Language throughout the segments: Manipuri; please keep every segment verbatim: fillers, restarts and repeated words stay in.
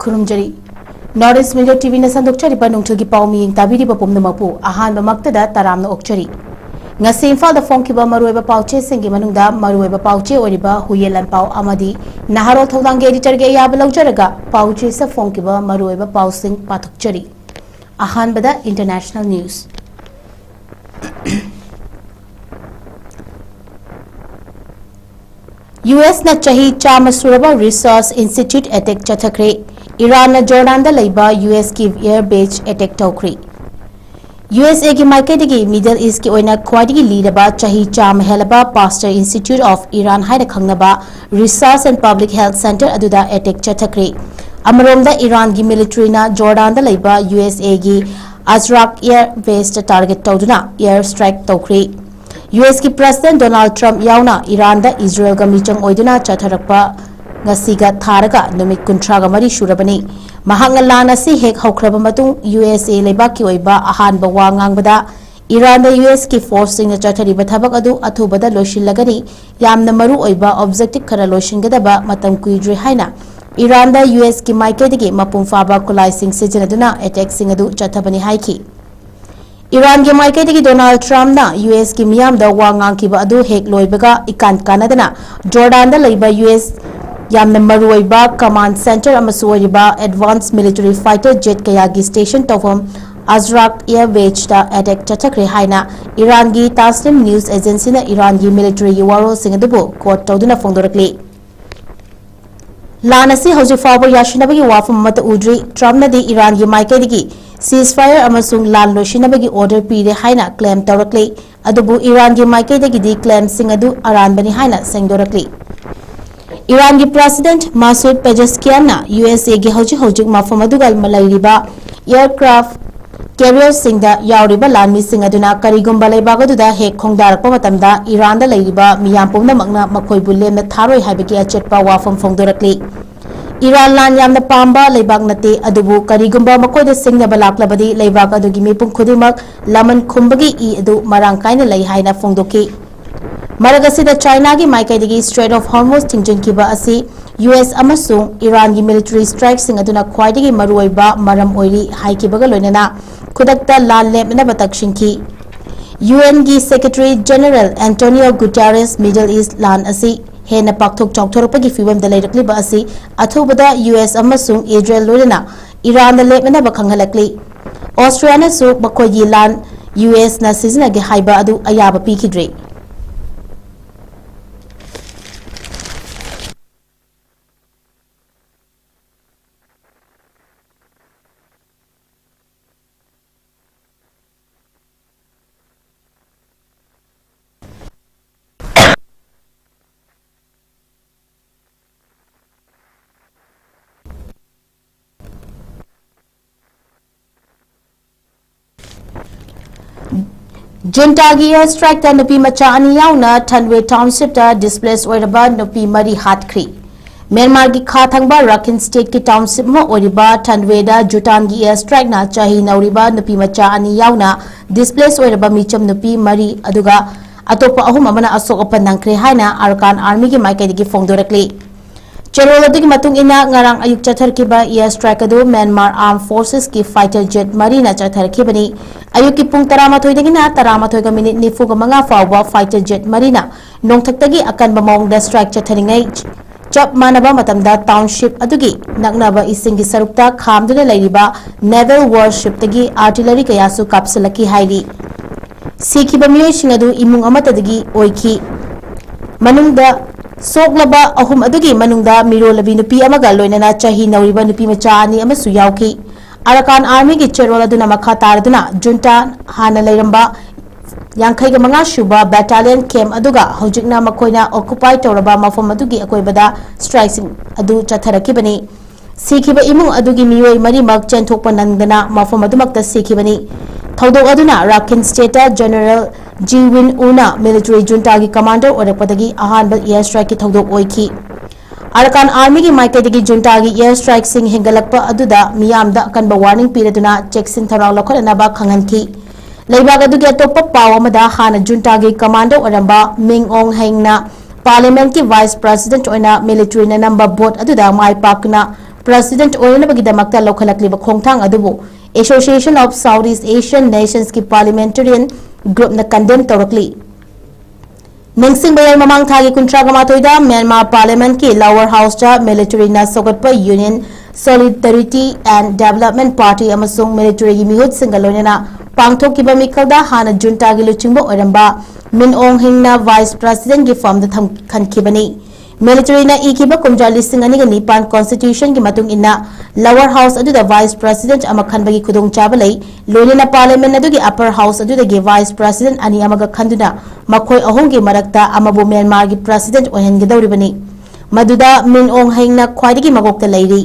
ꯈꯨꯔꯨꯝꯖꯔꯤ꯫ North East Media T V ꯅ ꯁꯟꯗꯣꯛꯆꯔꯤꯕ ꯅꯨꯡꯊꯤꯜꯒꯤ ꯄꯥꯎ ꯃꯤꯠꯌꯦꯡ ꯇꯥꯕꯤꯔꯤꯕ ꯄꯨꯝꯅꯃꯛꯄꯨ ꯑꯍꯥꯟꯕꯃꯛꯇꯗ ꯇꯔꯥꯝꯅ ꯑꯣꯛꯆꯔꯤ꯫ ꯉꯁꯤ ꯏꯝꯐꯥꯜꯗ ꯐꯣꯡꯈꯤꯕ ꯃꯔꯨꯑꯣꯏꯕ ꯄꯥꯎꯆꯦꯁꯤꯡꯒꯤ ꯃꯅꯨꯡꯗ ꯃꯔꯨꯑꯣꯏꯕ ꯄꯥꯎꯆꯦ ꯑꯣꯏꯔꯤꯕ ꯍꯨꯏꯌꯦꯟ ꯂꯥꯟꯄꯥꯎ ꯑꯃꯗꯤ ꯅꯍꯥꯔꯣꯜ ꯊꯧꯗꯥꯡꯒꯤ editor ꯒꯤ ꯑꯌꯥꯕ ꯂꯧꯖꯔꯒ ꯄꯥꯎꯆꯦꯁꯤꯗ ꯐꯣꯡꯈꯤꯕ ꯃꯔꯨꯑꯣꯏꯕ ꯄꯥꯎꯁꯤꯡ ꯄꯥꯊꯣꯛꯆꯔꯤ꯫ ꯑꯍꯥꯟꯕꯗ international news꯫ U S ꯅ ꯆꯍꯤ ꯆꯥꯝꯃ ꯁꯨꯔꯕ research institute attack ꯆꯠꯊꯈ꯭ꯔꯦ꯫ ꯏꯔꯥꯟꯅ ꯖꯣꯔꯗꯥꯟꯗ ꯂꯩꯕ U S ꯀꯤ air base attack ꯇꯧꯈ꯭ꯔꯦ꯫ U S A ꯒꯤ ꯃꯥꯏꯀꯩꯗꯒꯤ Middle East ꯀꯤ ꯑꯣꯏꯅ ꯈ꯭ꯋꯥꯏꯗꯒꯤ ꯂꯤꯔꯕ ꯆꯍꯤ ꯆꯥꯝꯃ ꯍꯦꯜꯂꯕ Pasteur Institute of Iran ꯍꯥꯏꯅ ꯈꯪꯅꯕ Research and Public Health Center ꯑꯗꯨꯗ attack ꯆꯠꯊꯈ꯭ꯔꯦ꯫ ꯑꯃꯔꯣꯝꯗ ꯏꯔꯥꯟꯒꯤ military ꯅ ꯖꯣꯔꯗꯥꯟꯗ ꯂꯩꯕ U S A ꯒꯤ ꯑꯖꯔꯥꯛ air base ꯇ target ꯇꯧꯗꯨꯅ air strike ꯇꯧꯈ꯭ꯔꯦ꯫ U S ꯀꯤ President Donald Trump ꯌꯥꯎꯅ ꯏꯔꯥꯟꯗ ꯏꯖꯔꯦꯜꯒ ꯃꯤꯆꯪ ꯑꯣꯏꯗꯨꯅ ꯆꯠꯊꯔꯛꯄ ꯉꯁꯤꯒ ꯊꯥꯔꯒ ꯅꯨꯃꯤꯠ ꯀꯨꯟꯊ꯭ꯔꯥꯒ ꯃꯔꯤ ꯁꯨꯔꯕꯅꯤ꯫ ꯃꯍꯥꯛꯅ ꯂꯥꯟ ꯑꯁꯤ ꯍꯦꯛ ꯍꯧꯈ꯭ꯔꯕ ꯃꯇꯨꯡ U S A ꯂꯩꯕꯥꯛꯀꯤ ꯑꯣꯏꯕ ꯑꯍꯥꯟꯕ ꯋꯥ ꯉꯥꯡꯕꯗ ꯏꯔꯥꯟꯗ U S ꯀꯤ force ꯁꯤꯡꯅ ꯆꯠꯊꯔꯤꯕ ꯊꯕꯛ ꯑꯗꯨ ꯑꯊꯨꯕꯗ ꯂꯣꯏꯁꯤꯜꯂꯒꯅꯤ, ꯌꯥꯝꯅ ꯃꯔꯨ ꯑꯣꯏꯕ objective ꯈꯔ ꯂꯣꯏꯁꯤꯟꯒꯗꯕ ꯃꯇꯝ ꯀꯨꯏꯗ꯭ꯔꯦ ꯍꯥꯏꯅ ꯏꯔꯥꯟꯗ U S ꯀꯤ ꯃꯥꯏꯀꯩꯗꯒꯤ ꯃꯄꯨꯡ ꯐꯥꯕ ꯈꯨꯠꯂꯥꯏꯁꯤꯡ ꯁꯤꯖꯤꯟꯅꯗꯨꯅ attack ꯁꯤꯡ ꯑꯗꯨ ꯆꯠꯊꯕꯅꯤ ꯍꯥꯏꯈꯤ꯫ ꯏꯔꯥꯟꯒꯤ ꯃꯥꯏꯀꯩꯗꯒꯤ Donald Trump ꯅ U S ꯀꯤ ꯃꯤꯌꯥꯝꯗ ꯋꯥ ꯉꯥꯡꯈꯤꯕ ꯑꯗꯨ ꯍꯦꯛ ꯂꯣꯏꯕꯒ ꯏꯀꯥꯟ ꯀꯥꯟꯅꯗꯅ ꯖꯣꯔꯗꯥꯟꯗ ꯂꯩꯕ U S ꯌꯥꯝꯅ ꯃꯔꯨꯑꯣꯏꯕ command center ꯑꯃꯁꯨ ꯑꯣꯏꯔꯤꯕ advanced military fighter jet ꯀꯌꯥꯒꯤ station ꯇꯧꯐꯝ ꯑꯖꯔꯥꯛ air base ꯇ attack ꯆꯠꯊꯈ꯭ꯔꯦ ꯍꯥꯏꯅ ꯏꯔꯥꯟꯒꯤ Tasnim news agency ꯅ ꯏꯔꯥꯟꯒꯤ military ꯒꯤ ꯋꯥꯔꯣꯜꯁꯤꯡ ꯑꯗꯨꯕꯨ quote ꯇꯧꯗꯨꯅ ꯐꯣꯡꯗꯣꯔꯛꯂꯤ꯫ ꯂꯥꯟ ꯑꯁꯤ ꯍꯧꯖꯤꯛ ꯐꯥꯎꯕ ꯌꯥꯁꯤꯟꯅꯕꯒꯤ ꯋꯥꯐꯝ ꯑꯃꯠꯇ ꯎꯗ꯭ꯔꯤ꯫ Trump ꯅꯗꯤ ꯏꯔꯥꯟꯒꯤ ꯃꯥꯏꯀꯩꯗꯒꯤ ceasefire ꯑꯃꯁꯨꯡ ꯂꯥꯟ ꯂꯣꯏꯁꯤꯟꯅꯕꯒꯤ order ꯄꯤꯔꯦ ꯍꯥꯏꯅ claim ꯇꯧꯔꯛꯂꯤ꯫ ꯑꯗꯨꯕꯨ ꯏꯔꯥꯟꯒꯤ ꯃꯥꯏꯀꯩꯗꯒꯤꯗꯤ claim ꯁꯤꯡ ꯑꯗꯨ ꯑꯔꯥꯟꯕꯅꯤ ꯍꯥꯏꯅ ꯁꯦꯡꯗꯣꯔꯛꯂꯤ꯫ ꯏꯔꯥꯟꯒꯤ President Masoud Pezeshkian ꯅ U S A ꯒꯤ ꯍꯧꯖꯤꯛ ꯍꯧꯖꯤꯛ ꯃꯐꯝ ꯑꯗꯨꯒ ꯂꯩꯔꯤꯕ aircraft carrier ꯁꯤꯡꯗ ꯌꯥꯎꯔꯤꯕ ꯂꯥꯟꯃꯤꯁꯤꯡ ꯑꯗꯨꯅ ꯀꯔꯤꯒꯨꯝꯕ ꯂꯩꯕꯥꯛ ꯑꯗꯨꯗ ꯍꯦꯛ ꯈꯣꯡꯗꯥꯔꯛꯄ ꯃꯇꯝꯗ ꯏꯔꯥꯟꯗ ꯂꯩꯔꯤꯕ ꯃꯤꯌꯥꯝ ꯄꯨꯝꯅꯃꯛꯅ ꯃꯈꯣꯏꯕꯨ ꯂꯦꯝꯅ ꯊꯥꯔꯣꯏ ꯍꯥꯏꯕꯒꯤ ꯑꯆꯦꯠꯄ ꯋꯥꯐꯝ ꯐꯣꯡꯗꯣꯔꯛꯂꯤ꯫ ꯏꯔꯥꯟ ꯂꯥꯟ ꯌꯥꯝꯅ ꯄꯥꯝꯕ ꯂꯩꯕꯥꯛ ꯅꯠꯇꯦ, ꯑꯗꯨꯕꯨ ꯀꯔꯤꯒꯨꯝꯕ ꯃꯈꯣꯏꯗ ꯁꯤꯡꯅꯕ ꯂꯥꯛꯂꯕꯗꯤ ꯂꯩꯕꯥꯛ ꯑꯗꯨꯒꯤ ꯃꯤꯄꯨꯝ ꯈꯨꯗꯤꯡꯃꯛ ꯂꯃꯟ ꯈꯨꯝꯕꯒꯤ ꯏ ꯑꯗꯨ ꯃꯔꯥꯡ ꯀꯥꯏꯅ ꯂꯩ ꯍꯥꯏꯅ ꯐꯣꯡꯗꯣꯛꯈꯤ꯫ ꯃꯔꯛ ꯑꯁꯤꯗ, ꯆꯥꯏꯅꯥꯒꯤ ꯃꯥꯏꯀꯩꯗꯒꯤ Strait of Hormuz ꯊꯤꯡꯖꯤꯟꯈꯤꯕ ꯑꯁꯤ ꯌꯨ ꯑꯦꯁ ꯑꯃꯁꯨꯡ ꯏꯔꯥꯟꯒꯤ military strikeꯁꯤꯡ ꯑꯗꯨꯅ ꯈ꯭ꯋꯥꯏꯗꯒꯤ ꯃꯔꯨꯑꯣꯏꯕ ꯃꯔꯝ ꯑꯣꯏꯔꯤ ꯍꯥꯏꯈꯤꯕꯒ ꯂꯣꯏꯅꯅ, ꯈꯨꯗꯛꯇ ꯂꯥꯟ ꯂꯦꯞꯅꯅꯕ ꯇꯛꯁꯤꯟꯈꯤ꯫ ꯌꯨ ꯑꯦꯟꯒꯤ Secretary General Antonio Guterres Middle East ꯂꯥꯟ ꯑꯁꯤ ꯍꯦꯟꯅ ꯄꯥꯛꯊꯣꯛ ꯆꯥꯎꯊꯣꯔꯛꯄꯒꯤ ꯐꯤꯚꯝꯗ ꯂꯩꯔꯛꯂꯤꯕ ꯑꯁꯤ ꯑꯊꯨꯕꯗ ꯌꯨ ꯑꯦꯁ ꯑꯃꯁꯨꯡ ꯏꯖꯔꯦꯜ ꯂꯣꯏꯅꯅ ꯏꯔꯥꯟꯗ ꯂꯦꯞꯅꯅꯕ ꯈꯪꯍꯜꯂꯛꯂꯤ꯫ ꯑꯣꯁꯇ꯭ꯔꯤꯌꯥꯅꯁꯨ ꯃꯈꯣꯏꯒꯤ ꯂꯥꯟ ꯌꯨ ꯑꯦꯁꯅ ꯁꯤꯖꯤꯟꯅꯒꯦ ꯍꯥꯏꯕ ꯑꯗꯨ ꯑꯌꯥꯕ ꯄꯤꯈꯤꯗ꯭ꯔꯤ꯫ ꯖꯨꯟꯇꯥꯒꯤ air strikeꯇ ꯅꯨꯄꯤ ꯃꯆꯥ ꯑꯅꯤ ꯌꯥꯎꯅ ꯊꯟꯋꯦ townshipꯇ displace ꯑꯣꯏꯔꯕ ꯅꯨꯄꯤ ꯃꯔꯤ ꯍꯥꯠꯈ꯭ꯔꯤ꯫ ꯃ꯭ꯌꯥꯟꯃꯥꯔꯒꯤ ꯈꯥ ꯊꯪꯕ ꯔꯥꯈꯤꯟ stateꯀꯤ township ꯑꯃ ꯑꯣꯏꯔꯤꯕ ꯊꯟꯋꯦꯗ ꯖꯨꯇꯥꯟꯒꯤ air strikeꯅ ꯆꯍꯤ ꯅꯧꯔꯤꯕ ꯅꯨꯄꯤ ꯃꯆꯥ ꯑꯅꯤ ꯌꯥꯎꯅ displace ꯑꯣꯏꯔꯕ ꯃꯤꯆꯝ ꯅꯨꯄꯤ ꯃꯔꯤ ꯑꯗꯨꯒ ꯑꯇꯣꯞꯄ ꯑꯍꯨꯝ ꯑꯃꯅ ꯑꯁꯣꯛ ꯑꯄꯟ ꯅꯪꯈ꯭ꯔꯦ ꯍꯥꯏꯅ ꯑꯔꯀꯥꯟ armyꯒꯤ ꯃꯥꯏꯀꯩꯗꯒꯤ ꯐꯣꯡꯗꯣꯔꯛꯂꯤ꯫ ꯆꯦꯔꯣꯜ ꯑꯗꯨꯒꯤ ꯃꯇꯨꯡ ꯏꯟꯅ, ꯉꯔꯥꯡ ꯑꯌꯨꯛ ꯆꯠꯊꯔꯛꯈꯤꯕ air strike ꯑꯗꯨ Myanmar Armed Forcesꯀꯤ fighter jet ꯃꯔꯤꯅ ꯆꯠꯊꯔꯛꯈꯤꯕꯅꯤ꯫ ꯑꯌꯨꯛꯀꯤ ꯄꯨꯡ ꯇꯔꯥꯃꯥꯊꯣꯏꯗꯒꯤꯅ ꯇꯔꯥꯃꯥꯊꯣꯏꯒ minute ꯅꯤꯐꯨꯒ ꯃꯉꯥ ꯐꯥꯎꯕ fighter jet ꯃꯔꯤꯅ ꯅꯣꯡꯊꯛꯇꯒꯤ ꯑꯀꯟꯕ ꯃꯑꯣꯡꯗ strike ꯆꯠꯊꯔꯤꯉꯩ, ꯆꯞ ꯃꯥꯟꯅꯕ ꯃꯇꯝꯗ township ꯑꯗꯨꯒꯤ ꯅꯛꯅꯕ ꯏꯁꯤꯡꯒꯤ ꯁꯔꯨꯛꯇ ꯈꯥꯝꯗꯨꯅ ꯂꯩꯔꯤꯕ naval warshipꯇꯒꯤ artillery ꯀꯌꯥꯁꯨ ꯀꯥꯞꯁꯤꯜꯂꯛꯈꯤ ꯍꯥꯏꯔꯤ꯫ ꯁꯤꯈꯤꯕ ꯃꯤꯑꯣꯏꯁꯤꯡ ꯑꯗꯨ ꯏꯃꯨꯡ ꯑꯃꯠꯇꯗꯒꯤ ꯑꯣꯏꯈꯤ꯫ ꯃꯅꯨꯡꯗ ꯁꯣꯛꯂꯕ ꯑꯍꯨꯝ ꯑꯗꯨꯒꯤ ꯃꯅꯨꯡꯗ ꯃꯤꯔꯣꯜꯂꯕꯤ ꯅꯨꯄꯤ ꯑꯃꯒ ꯂꯣꯏꯅꯅ ꯆꯍꯤ ꯅꯧꯔꯤꯕ ꯅꯨꯄꯤ ꯃꯆꯥ ꯑꯅꯤ ꯑꯃꯁꯨ ꯌꯥꯎꯈꯤ꯫ ꯑꯔꯀꯥꯟ armyꯒꯤ ꯆꯦꯔꯣꯜ ꯑꯗꯨꯅ ꯃꯈꯥ ꯇꯥꯔꯗꯨꯅ ꯖꯨꯟꯇꯥ ꯍꯥꯟꯅ ꯂꯩꯔꯝꯕ ꯌꯥꯡꯈꯩꯒ ꯃꯉꯥ ꯁꯨꯕ battalion camp ꯑꯗꯨꯒ ꯍꯧꯖꯤꯛꯅ ꯃꯈꯣꯏꯅ occupy ꯇꯧꯔꯕ ꯃꯐꯝ ꯑꯗꯨꯒꯤ ꯑꯀꯣꯏꯕꯗ strikeꯁꯤꯡ ꯑꯗꯨ ꯆꯠꯊꯔꯛꯈꯤꯕꯅꯤ꯫ ꯁꯤꯈꯤꯕ ꯏꯃꯨꯡ ꯑꯗꯨꯒꯤ ꯃꯤꯑꯣꯏ ꯃꯔꯤꯃꯛ ꯆꯦꯟꯊꯣꯛꯄ ꯅꯪꯗꯅ ꯃꯐꯝ ꯑꯗꯨꯃꯛꯇ ꯁꯤꯈꯤꯕꯅꯤ꯫ ꯊꯧꯗꯣꯛ ꯑꯗꯨꯅ ꯔꯥꯈꯤꯟ stateꯇ General Ji Win Una military juntaꯒꯤ commander ꯑꯣꯏꯔꯛꯄꯗꯒꯤ ꯑꯍꯥꯟꯕ air strikeꯀꯤ ꯊꯧꯗꯣꯛ ꯑꯣꯏꯈꯤ꯫ ꯑꯔꯀꯥꯟ armyꯒꯤ ꯃꯥꯏꯀꯩꯗꯒꯤ ꯖꯨꯟꯇꯥꯒꯤ air strikeꯁꯤꯡ ꯍꯦꯟꯒꯠꯂꯛꯄ ꯑꯗꯨꯗ ꯃꯤꯌꯥꯝꯗ ꯑꯀꯟꯕ warning ꯄꯤꯔꯗꯨꯅ ꯆꯦꯛꯁꯤꯟ ꯊꯧꯔꯥꯡ ꯂꯧꯈꯠꯅꯅꯕ ꯈꯪꯍꯟꯈꯤ꯫ ꯂꯩꯕꯥꯛ ꯑꯗꯨꯒꯤ ꯑꯇꯣꯞꯄ ꯄꯥꯎ ꯑꯃꯗ, ꯍꯥꯟꯅ ꯖꯨꯟꯇꯥꯒꯤ ꯀꯃꯥꯟꯗꯣ ꯑꯣꯏꯔꯝꯕ ꯃꯤꯡ ꯑꯣꯡ ꯍꯦꯡꯅ ꯄꯥꯔꯂꯤꯌꯥꯃꯦꯟꯠꯀꯤ ꯚꯥꯏꯁ ꯄ꯭ꯔꯁꯤꯗꯦꯟꯠ ꯑꯣꯏꯅ ꯃꯤꯂꯤꯇꯔꯤꯅ ꯅꯝꯕ ꯚꯣꯠ ꯑꯗꯨꯗ ꯃꯥꯏ ꯄꯥꯛꯅ ꯄ꯭ꯔꯁꯤꯗꯦꯟꯠ ꯑꯣꯏꯅꯅꯕꯒꯤꯗꯃꯛꯇ ꯂꯧꯈꯠꯂꯛꯂꯤꯕ ꯈꯣꯡꯊꯥꯡ ꯑꯗꯨꯕꯨ Association of Southeast Asian Nationsꯀꯤ ꯄꯥꯔꯂꯤꯌꯥꯃꯦꯟꯇꯔꯤꯌꯟ ꯒ꯭ꯔꯨꯞꯅ ꯀꯟꯗꯦꯝ ꯇꯧꯔꯛꯂꯤ꯫ ꯅꯤꯡꯁꯤꯡꯕ ꯌꯥꯏ, ꯃꯃꯥꯡ ꯊꯥꯒꯤ ꯀꯨꯟꯊ꯭ꯔꯥꯒ ꯃꯥꯊꯣꯏꯗ ꯃ꯭ꯌꯥꯟꯃꯥꯔ ꯄꯥꯔꯂꯤꯌꯥꯃꯦꯟꯠꯀꯤ ꯂꯣꯋꯔ ꯍꯥꯎꯁꯇ ꯃꯤꯂꯤꯇꯔꯤꯅ ꯁꯧꯒꯠꯄ union solidarity and development party ꯑꯃꯁꯨꯡ ꯃꯤꯂꯤꯇꯔꯤꯒꯤ ꯃꯤꯍꯨꯠꯁꯤꯡꯒ ꯂꯣꯏꯅꯅ ꯄꯥꯡꯊꯣꯛꯈꯤꯕ ꯃꯤꯈꯜꯗ ꯍꯥꯟꯅ ꯖꯨꯟꯇꯥꯒꯤ ꯂꯨꯆꯤꯡꯕ ꯑꯣꯏꯔꯝꯕ ꯃꯤꯟ ꯑꯣꯡ ꯍꯤꯡꯅ ꯚꯥꯏꯁ ꯄ꯭ꯔꯁꯤꯗꯦꯟꯠꯀꯤ ꯐꯝꯗ ꯊꯝ-, ꯈꯟꯈꯤꯕꯅꯤ꯫ ꯃꯤꯂꯤꯇꯔꯤꯅ ꯏꯈꯤꯕ ꯀꯨꯝꯖꯥ ꯂꯤꯁꯤꯡ ꯑꯅꯤꯒ ꯅꯤꯄꯥꯟ ꯀꯣꯟꯁꯇꯤꯇ꯭ꯌꯨꯁꯟꯒꯤ ꯃꯇꯨꯡ ꯏꯟꯅ ꯂꯣꯋꯔ ꯍꯥꯎꯁ ꯑꯗꯨꯗ ꯚꯥꯏꯁ ꯄ꯭ꯔꯁꯤꯗꯦꯟꯠ ꯑꯃ ꯈꯟꯕꯒꯤ ꯈꯨꯗꯣꯡꯆꯥꯕ ꯂꯩ, ꯂꯣꯏꯅꯅ ꯄꯥꯔꯂꯤꯌꯥꯃꯦꯟꯠ ꯑꯗꯨꯒꯤ ꯑꯞꯄꯔ ꯍꯥꯎꯁ ꯑꯗꯨꯗꯒꯤ ꯚꯥꯏꯁ ꯄ꯭ꯔꯁꯤꯗꯦꯟꯠ ꯑꯅꯤ ꯑꯃꯒ ꯈꯟꯗꯨꯅ ꯃꯈꯣꯏ ꯑꯍꯨꯝꯒꯤ ꯃꯔꯛꯇ ꯑꯃꯕꯨ ꯃ꯭ꯌꯥꯟꯃꯥꯔꯒꯤ ꯄ꯭ꯔꯁꯤꯗꯦꯟꯠ ꯑꯣꯏꯍꯟꯒꯗꯧꯔꯤꯕꯅꯤ, ꯃꯗꯨꯗ ꯃꯤꯟ ꯑꯣꯡ ꯍꯦꯡꯅ ꯈ꯭ꯋꯥꯏꯗꯒꯤ ꯃꯀꯣꯛꯇ ꯂꯩꯔꯤ꯫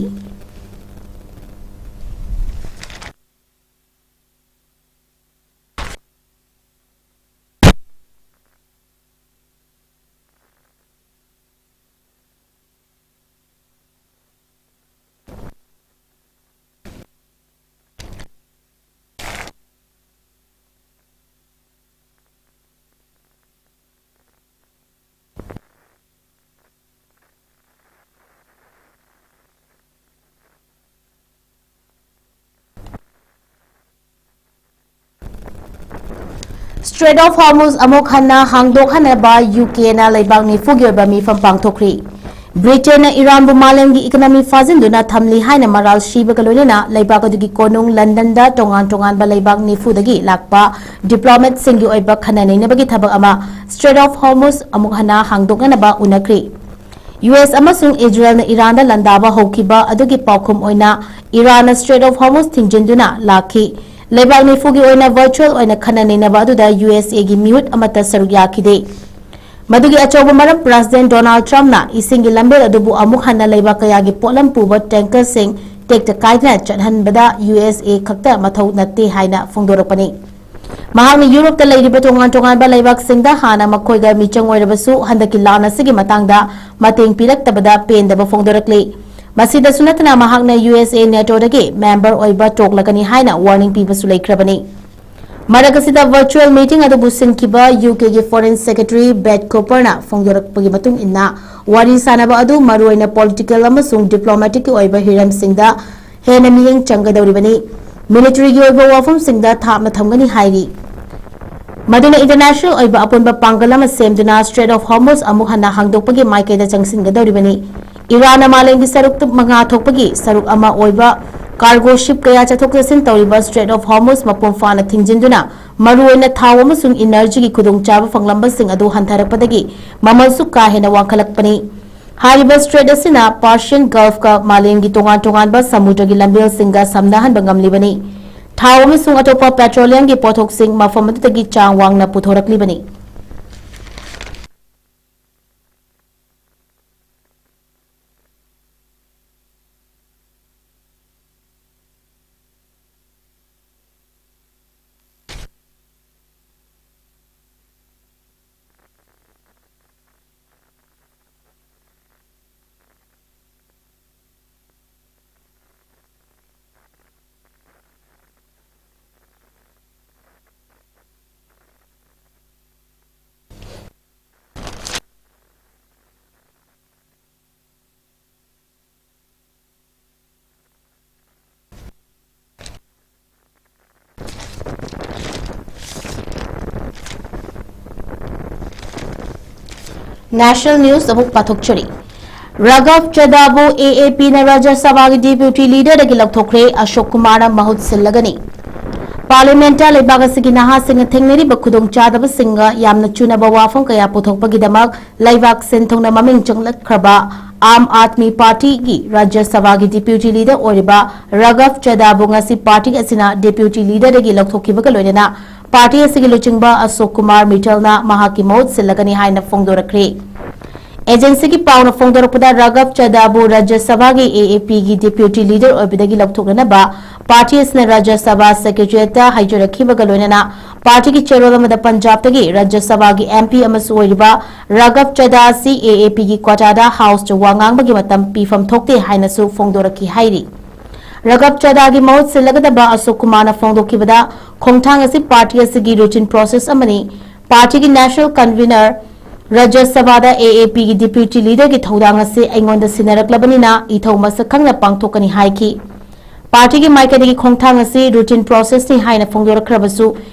Strait of Hormuz ꯑꯃꯨꯛ ꯍꯟꯅ ꯍꯥꯡꯗꯣꯛꯍꯟꯅꯕ ꯌꯨ ꯀꯦꯅ ꯂꯩꯕꯥꯛ ꯅꯤꯐꯨꯒꯤ ꯑꯣꯏꯕ ꯃꯤꯐꯝ ꯄꯥꯡꯊꯣꯛꯈ꯭ꯔꯤ꯫ ꯕ꯭ꯔꯤꯇꯦꯟꯅ ꯏꯔꯥꯟꯕꯨ ꯃꯥꯂꯦꯝꯒꯤ ꯏꯀꯅꯃꯤ ꯐꯥꯖꯤꯟꯗꯨꯅ ꯊꯝꯂꯤ ꯍꯥꯏꯅ ꯃꯔꯥꯜ ꯁꯤꯕꯒ ꯂꯣꯏꯅꯅ ꯂꯩꯕꯥꯛ ꯑꯗꯨꯒꯤ ꯀꯣꯅꯨꯡ ꯂꯟꯗꯟꯗ ꯇꯣꯉꯥꯟ ꯇꯣꯉꯥꯟꯕ ꯂꯩꯕꯥꯛ ꯅꯤꯐꯨꯗꯒꯤ ꯂꯥꯛꯄ ꯗꯤꯄ꯭ꯂꯣꯃꯦꯠꯁꯤꯡꯒꯤ ꯑꯣꯏꯕ ꯈꯟꯅ ꯅꯩꯅꯕꯒꯤ ꯊꯕꯛ ꯑꯃ Strait of Hormuz ꯑꯃꯨꯛ ꯍꯟꯅ ꯍꯥꯡꯗꯣꯛꯅꯅꯕ ꯎꯅꯈ꯭ꯔꯤ꯫ ꯌꯨ ꯑꯦꯁ ꯑꯃꯁꯨꯡ ꯏꯖꯔꯦꯜꯅ ꯏꯔꯥꯟꯗ ꯂꯥꯟꯗꯥꯕ ꯍꯧꯈꯤꯕ ꯑꯗꯨꯒꯤ ꯄꯥꯎꯈꯨꯝ ꯑꯣꯏꯅ ꯏꯔꯥꯟꯅ Strait of Hormuz ꯊꯤꯡꯖꯤꯟꯗꯨꯅ ꯂꯥꯛꯈꯤ꯫ ꯂꯩꯕꯥꯛ ꯅꯤꯐꯨꯒꯤ ꯑꯣꯏꯅ ꯚꯔꯆꯨꯑꯦꯜ ꯑꯣꯏꯅ ꯈꯟꯅ ꯅꯩꯅꯕ ꯑꯗꯨꯗ ꯌꯨ ꯑꯦꯁ ꯑꯦꯒꯤ ꯃꯤꯍꯨꯠ ꯑꯃꯠꯇ ꯁꯔꯨꯛ ꯌꯥꯈꯤꯗꯦ꯫ ꯃꯗꯨꯒꯤ ꯑꯆꯧꯕ ꯃꯔꯝ, ꯄ꯭ꯔꯁꯤꯗꯦꯟꯠ ꯗꯣꯅꯥꯜꯗ ꯇ꯭ꯔꯝꯞꯅ ꯏꯁꯤꯡꯒꯤ ꯂꯝꯕꯦꯜ ꯑꯗꯨꯕꯨ ꯑꯃꯨꯛ ꯍꯟꯅ ꯂꯩꯕꯥꯛ ꯀꯌꯥꯒꯤ ꯄꯣꯠꯂꯝ ꯄꯨꯕ ꯇꯦꯡꯀꯔꯁꯤꯡ ꯇꯦꯛꯇ ꯀꯥꯏꯗꯅ ꯆꯠꯍꯟꯕꯗ ꯌꯨ ꯑꯦꯁ ꯑꯦ ꯈꯛꯇ ꯃꯊꯧ ꯅꯠꯇꯦ ꯍꯥꯏꯅ ꯐꯣꯡꯗꯣꯔꯛꯄꯅꯤ꯫ ꯃꯍꯥꯛꯅ ꯌꯨꯔꯣꯞꯇ ꯂꯩꯔꯤꯕ ꯇꯣꯉꯥꯟ ꯇꯣꯉꯥꯟꯕ ꯂꯩꯕꯥꯛꯁꯤꯡꯗ ꯍꯥꯟꯅ ꯃꯈꯣꯏꯒ ꯃꯤꯆꯪ ꯑꯣꯏꯔꯕꯁꯨ, ꯍꯟꯗꯛꯀꯤ ꯂꯥꯟ ꯑꯁꯤꯒꯤ ꯃꯇꯥꯡꯗ ꯃꯇꯦꯡ ꯄꯤꯔꯛꯇꯕꯗ ꯄꯦꯟꯗꯕ ꯐꯣꯡꯗꯣꯔꯛꯂꯤ꯫ ꯃꯁꯤꯗꯁꯨ ꯅꯠꯇꯅ, ꯃꯍꯥꯛꯅ ꯌꯨ ꯑꯦꯁ ꯑꯦ ꯅꯦꯇꯣꯗꯒꯤ ꯃꯦꯝꯕꯔ ꯑꯣꯏꯕ ꯇꯣꯛꯂꯒꯅꯤ ꯍꯥꯏꯅ ꯋꯥꯔꯅꯤꯡ ꯄꯤꯕꯁꯨ ꯂꯩꯈ꯭ꯔꯕꯅꯤ꯫ ꯃꯔꯛ ꯑꯁꯤꯗ virtual meeting ꯑꯗꯨꯕꯨ ꯁꯤꯟꯈꯤꯕ ꯌꯨ ꯀꯦꯒꯤ Foreign Secretary ꯕꯦꯠ ꯀꯣꯄꯔꯅ ꯐꯣꯡꯗꯣꯔꯛꯄꯒꯤ ꯃꯇꯨꯡ ꯏꯟꯅ, ꯋꯥꯔꯤ ꯁꯥꯅꯕ ꯑꯗꯨ ꯃꯔꯨꯑꯣꯏꯅ political ꯑꯃꯁꯨꯡ diplomaticꯀꯤ ꯑꯣꯏꯕ ꯍꯤꯔꯝꯁꯤꯡꯗ ꯍꯦꯟꯅ ꯃꯤꯠꯌꯦꯡ ꯆꯪꯒꯗꯧꯔꯤꯕꯅꯤ, militaryꯒꯤ ꯑꯣꯏꯕ ꯋꯥꯐꯝꯁꯤꯡꯗ ꯊꯥꯞꯅ ꯊꯝꯒꯅꯤ ꯍꯥꯏꯔꯤ꯫ ꯃꯗꯨꯅ international ꯑꯣꯏꯕ ꯑꯄꯨꯟꯕ ꯄꯥꯡꯒꯜ ꯑꯃ ꯁꯦꯝꯗꯨꯅ Strait of Hormuz ꯑꯃꯨꯛ ꯍꯟꯅ ꯍꯥꯡꯗꯣꯛꯄꯒꯤ ꯃꯥꯏꯀꯩꯗ ꯆꯪꯁꯤꯟꯒꯗꯧꯔꯤꯕꯅꯤ꯫ ꯏꯔꯥꯟꯅ ꯃꯥꯂꯦꯝꯒꯤ ꯁꯔꯨꯛ ꯃꯉꯥ ꯊꯣꯛꯄꯒꯤ ꯁꯔꯨꯛ ꯑꯃ ꯑꯣꯏꯕ cargo ship ꯀꯌꯥ ꯆꯠꯊꯣꯛ ꯆꯠꯁꯤꯟ ꯇꯧꯔꯤꯕ Strait of Hormuz ꯃꯄꯨꯡ ꯐꯥꯅ ꯊꯤꯡꯖꯤꯟꯗꯨꯅ, ꯃꯔꯨꯑꯣꯏꯅ ꯊꯥꯎ ꯑꯃꯁꯨꯡ energyꯒꯤ ꯈꯨꯗꯣꯡꯆꯥꯕ ꯐꯪꯂꯝꯕꯁꯤꯡ ꯑꯗꯨ ꯍꯟꯊꯔꯛꯄꯗꯒꯤ ꯃꯃꯜꯁꯨ ꯀꯥ ꯍꯦꯟꯅ ꯋꯥꯡꯈꯠꯂꯛꯄꯅꯤ꯫ ꯍꯥꯏꯔꯤꯕ strait ꯑꯁꯤꯅ Persian Gulfꯀ ꯃꯥꯂꯦꯝꯒꯤ ꯇꯣꯉꯥꯟ ꯇꯣꯉꯥꯟꯕ ꯁꯃꯨꯗ꯭ꯔꯒꯤ ꯂꯝꯕꯦꯜꯁꯤꯡꯒ ꯁꯝꯅꯍꯟꯕ ꯉꯝꯂꯤꯕꯅꯤ꯫ ꯊꯥꯎ ꯑꯃꯁꯨꯡ ꯑꯇꯣꯞꯄ petroleumꯒꯤ ꯄꯣꯠꯊꯣꯛꯁꯤꯡ ꯃꯐꯝ ꯑꯗꯨꯗꯒꯤ ꯆꯥꯡ ꯋꯥꯡꯅ ꯄꯨꯊꯣꯔꯛꯂꯤꯕꯅꯤ꯫ National news ꯑꯃꯨꯛ ꯄꯥꯊꯣꯛꯆꯔꯤ꯫ ꯔꯥꯘꯕ ꯆꯗꯥꯕꯨ A A Pꯅ ꯔꯥꯖ꯭ꯌ ꯁꯚꯥꯒꯤ deputy leaderꯗꯒꯤ ꯂꯧꯊꯣꯛꯈ꯭ꯔꯦ, ꯑꯁꯣꯛ ꯀꯨꯃꯥꯔꯅ ꯃꯍꯨꯠ ꯁꯤꯜꯂꯒꯅꯤ꯫ Parliamentꯇ ꯂꯩꯕꯥꯛ ꯑꯁꯤꯒꯤ ꯅꯍꯥꯁꯤꯡꯅ ꯊꯦꯡꯅꯔꯤꯕ ꯈꯨꯗꯣꯡꯆꯥꯗꯕꯁꯤꯡꯒ ꯌꯥꯝꯅ ꯆꯨꯅꯕ ꯋꯥꯐꯝ ꯀꯌꯥ ꯄꯨꯊꯣꯛꯄꯒꯤꯗꯃꯛ ꯂꯩꯕꯥꯛ ꯁꯤꯟ ꯊꯨꯡꯅ ꯃꯃꯤꯡ ꯆꯪꯂꯛꯈ꯭ꯔꯕ ꯑꯥꯝ ꯑꯥꯗꯃꯤ ꯄꯥꯔꯇꯤꯒꯤ ꯔꯥꯖ꯭ꯌ ꯁꯚꯥꯒꯤ deputy leader ꯑꯣꯏꯔꯤꯕ ꯔꯥꯘꯕ ꯆꯗꯥꯕꯨ ꯉꯁꯤ ꯄꯥꯔꯇꯤ ꯑꯁꯤꯅ deputy leaderꯗꯒꯤ ꯂꯧꯊꯣꯛꯈꯤꯕꯒ ꯂꯣꯏꯅꯅ ꯄꯥꯔꯇꯤ ꯑꯁꯤꯒꯤ ꯂꯨꯆꯤꯡꯕ ꯑꯁꯣꯛ ꯀꯨꯃꯥꯔ ꯃꯤꯇꯜꯅ ꯃꯍꯥꯛꯀꯤ ꯃꯍꯨꯠ ꯁꯤꯜꯂꯒꯅꯤ ꯍꯥꯏꯅ ꯐꯣꯡꯗꯣꯔꯛꯈ꯭ꯔꯦ꯫ Agencyꯒꯤ ꯄꯥꯎꯅ ꯐꯣꯡꯗꯣꯔꯛꯄꯗ, ꯔꯥꯘꯕ ꯆꯗꯥꯕꯨ ꯔꯥꯖ꯭ꯌ ꯁꯚꯥꯒꯤ A A Pꯒꯤ deputy leader ꯑꯣꯏꯕꯗꯒꯤ ꯂꯧꯊꯣꯛꯅꯅꯕ ꯄꯥꯔꯇꯤ ꯑꯁꯤꯅ ꯔꯥꯖ꯭ꯌ ꯁꯚꯥ secretariatꯇ ꯍꯥꯏꯖꯔꯛꯈꯤꯕꯒ ꯂꯣꯏꯅꯅ ꯄꯥꯔꯇꯤꯒꯤ ꯆꯦꯔꯣꯜ ꯑꯃꯗ ꯄꯟꯖꯥꯕꯇꯒꯤ ꯔꯥꯖ꯭ꯌ ꯁꯚꯥꯒꯤ M P ꯑꯃꯁꯨ ꯑꯣꯏꯔꯤꯕ ꯔꯥꯘꯕ ꯆꯗꯥ ꯑꯁꯤ A A Pꯒꯤ quotaꯗ Houseꯇ ꯋꯥ ꯉꯥꯡꯕꯒꯤ ꯃꯇꯝ ꯄꯤꯐꯝ ꯊꯣꯛꯇꯦ ꯍꯥꯏꯅꯁꯨ ꯐꯣꯡꯗꯣꯔꯛꯈꯤ ꯍꯥꯏꯔꯤ꯫ ꯔꯥꯘꯕ ꯆꯥꯙꯥꯒꯤ ꯃꯍꯨꯠ ꯁꯤꯜꯂꯒꯗꯕ ꯑꯁꯣꯛ ꯀꯨꯃꯥꯔꯅ ꯐꯣꯡꯗꯣꯛꯈꯤꯕꯗ, ꯈꯣꯡꯊꯥꯡ ꯑꯁꯤ ꯄꯥꯔꯇꯤ ꯑꯁꯤꯒꯤ routine process ꯑꯃꯅꯤ꯫ ꯄꯥꯔꯇꯤꯒꯤ national convener ꯔꯥꯖ꯭ꯌ ꯁꯚꯥꯗ A A Pꯒꯤ deputy leaderꯒꯤ ꯊꯧꯗꯥꯡ ꯑꯁꯤ ꯑꯩꯉꯣꯟꯗ ꯁꯤꯟꯅꯔꯛꯂꯕꯅꯤꯅ ꯏꯊꯧ ꯃꯁꯛ ꯈꯪꯅ ꯄꯥꯡꯊꯣꯛꯀꯅꯤ ꯍꯥꯏꯈꯤ꯫ ꯄꯥꯔꯇꯤꯒꯤ ꯃꯥꯏꯀꯩꯗꯒꯤ ꯈꯣꯡꯊꯥꯡ ꯑꯁꯤ routine processꯅꯤ ꯍꯥꯏꯅ ꯐꯣꯡꯗꯣꯔꯛꯈ꯭ꯔꯕꯁꯨ,